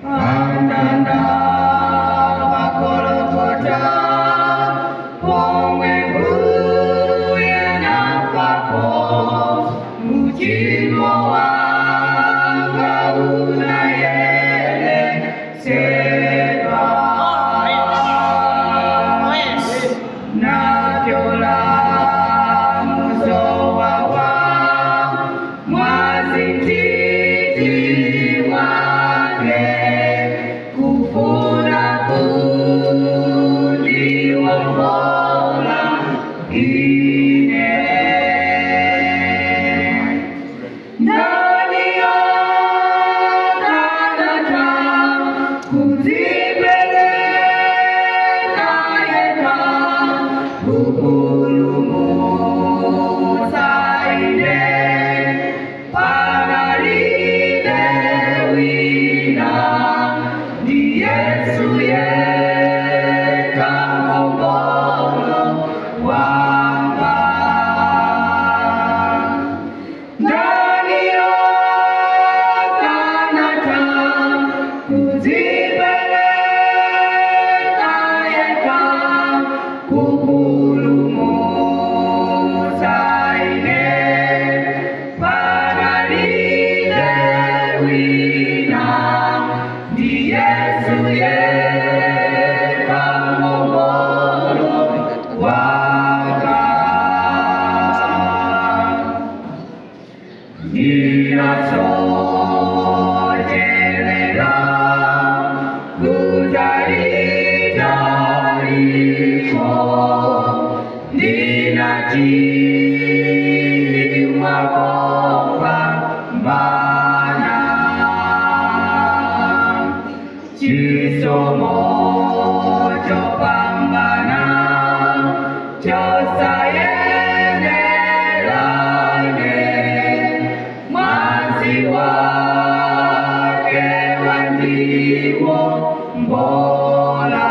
Pamtanda pa Gologota, pomwe Mbuye anafapo, uchimo wanga unayeletsedwa. Oh, yes. Napyola muzowawa, mwazi mtiti wake, kufuna kundiwombola ine. Ndani akanatha kudzipereka yekha kupulumutsa ine, panalibe wina, ndi Yesu yekha mombolo wanga. Ndani akanatha kudzipereka yekha kupulumutsa ine, panalibe wina, ndi Yesu yekha mombolo wanga. Ndinasocherera kutalitaliko, ndinachimwa kopambana, chisomo chopambana chosayenera ine, mwazi wake wandiwombola.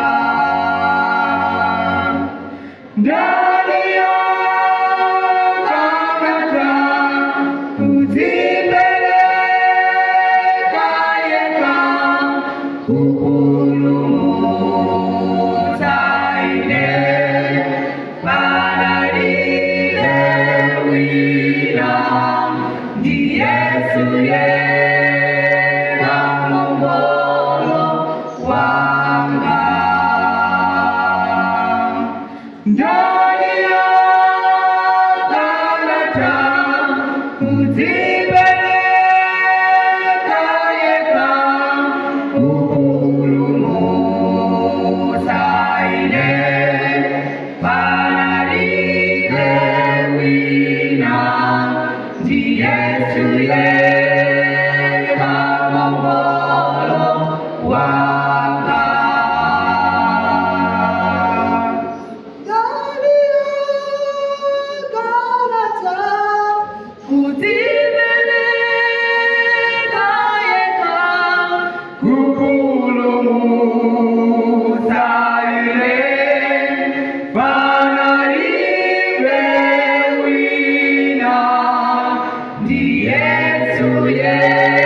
Ndani akanatha kudzipereka yekha kupulumutsa ine, panalibe wina, ndi Yesu yekha mombolo wanga. Ndani akanatha kudzipereka yekha kupulumutsa ine, panalibe wina, ndi Yesu yekha mombolo wanga. Ndani akanatha kudzipereka yekha kupulumutsa ine, panalibe wina, ndi Yesu yekha.